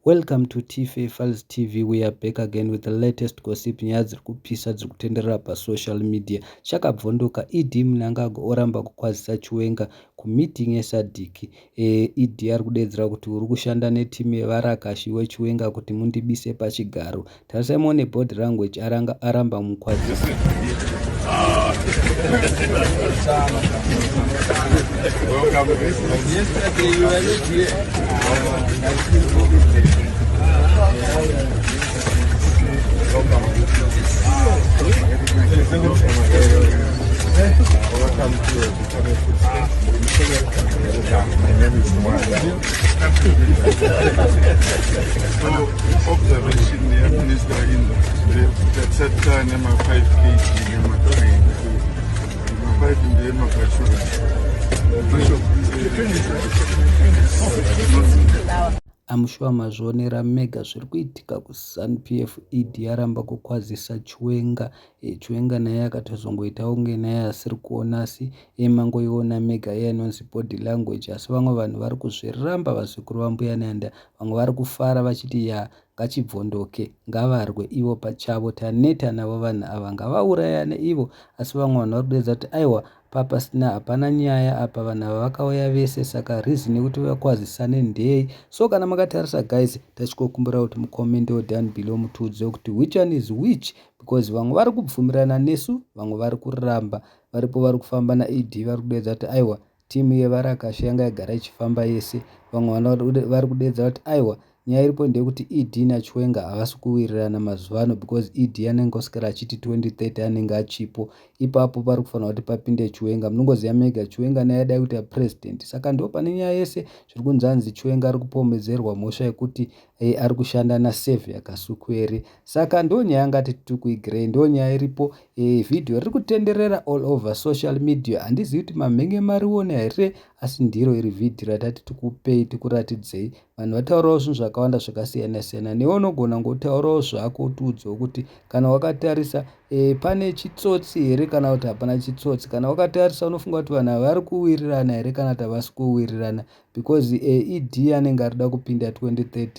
Welcome to TFA Files TV. We are back again with the latest gossip. Nyaya dziri kupisa dziri kutenderera pasocial media. Chakabvondoka, ED Mnangagwa oramba kukwazisa Chiwenga kumeeting yeSADC. ED ari kudedzera kuti uri kushanda netimu yevarakashi weChiwenga kuti mundibise pachigaro. Tarisai muone body language, aranga aramba mukwazisa. Yesterday you were not here. So, observation yaminister in tatsatsa nema-5 kg nema-3 ma-5 ndeyemabhachura. I'm sure mazvionera mega zviri kuitika kuZanu PF. ED yaramba kukwazisa Chiwenga. Chiwenga naye akatozongoita kunge naye asiri kuona, asi mangoiona mega iya inonzi body language. Asi vamwe vanhu vari kuzviramba, vazukuru vambuya Nanda. Vamwe vari kufara vachiti ya, ngachibvondoke, ngavarwe ivo pachavo, taneta navo vanhu ava, ngavaurayane ivo. Asi vamwe vanhu vari kudedza kuti aiwa, papasina, hapana nyaya apa, vanhu ava vakauya vese, saka reason yekuti vakwazisane ndei? So kana makatarisa guys, tachikokumbira kuti mucommentewo down below, mutiudze kuti which one is which, because vamwe vari kubvumirana nesu, vamwe vari kuramba. Varipo vari kufamba naED, vari kudedza kuti aiwa, timu yevarakashi yanga yagara ichifamba yese. Vamwe vari kudedza kuti aiwa, nyaya iripo ndeyekuti ED naChiwenga havasi kuwirirana mazuva ano, because ED anenge oswera achiti 2030 anenge achipo. Ipapo pari kufanira kuti papinde Chiwenga. Munongoziva mega, Chiwenga naye adai kuita president, saka ndo pane nyaya yese zviri kunzanzi Chiwenga ari kupomedzerwa mhosva yekuti ari kushanda naSaviour Kasukuwere. Saka ndo nyaya ngati tikuigrei, ndo nyaya iripo. Vhidhiyo riri kutenderera all over social media. Handizivi kuti mamhenge mariona here, asi ndiro iri vhidhiyo ratati tikupei, tikuratidzei. Vanhu vataurawo zvinhu zvakawanda zvakasiyana siyana. Newe unogona ngotaurawo zvako, utiudzewo kuti kana wakatarisa, pane chitsotsi here kana kuti hapana chitsotsi. Kana wakatarisa, unofunga kuti vanhu ava vari kuwirirana here kana kuti havasi kuwirirana? Because ED anenge arida kupinda 2030,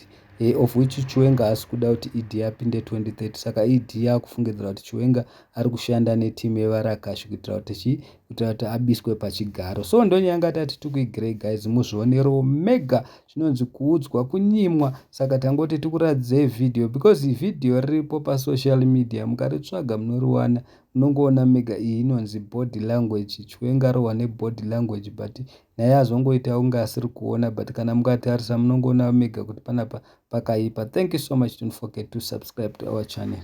of which Chiwenga haasi kuda kuti ED apinde 2030. Saka ED yakufungidzira kuti Chiwenga ari kushanda netimu yevarakashi kuitira kuti chi kuitira kuti abiswe pachigaro. So ndonyaya ngatati tikuigrey guys, muzvionerowo mega. Zvinonzi kuudzwa kunyimwa, saka tangoti tikuratidzei vhidhiyo because vhidhiyo riripo pasocial media, mukaritsvaga munoriwana, munongoona mega. Iyi inonzi body language. Chiwenga rohwa nebody language, but naye azongoita kunge asiri kuona, but kana mukatarisa munongoona mega kuti panapa pakaipa. Thank you so much. Don't forget to subscribe to our channel.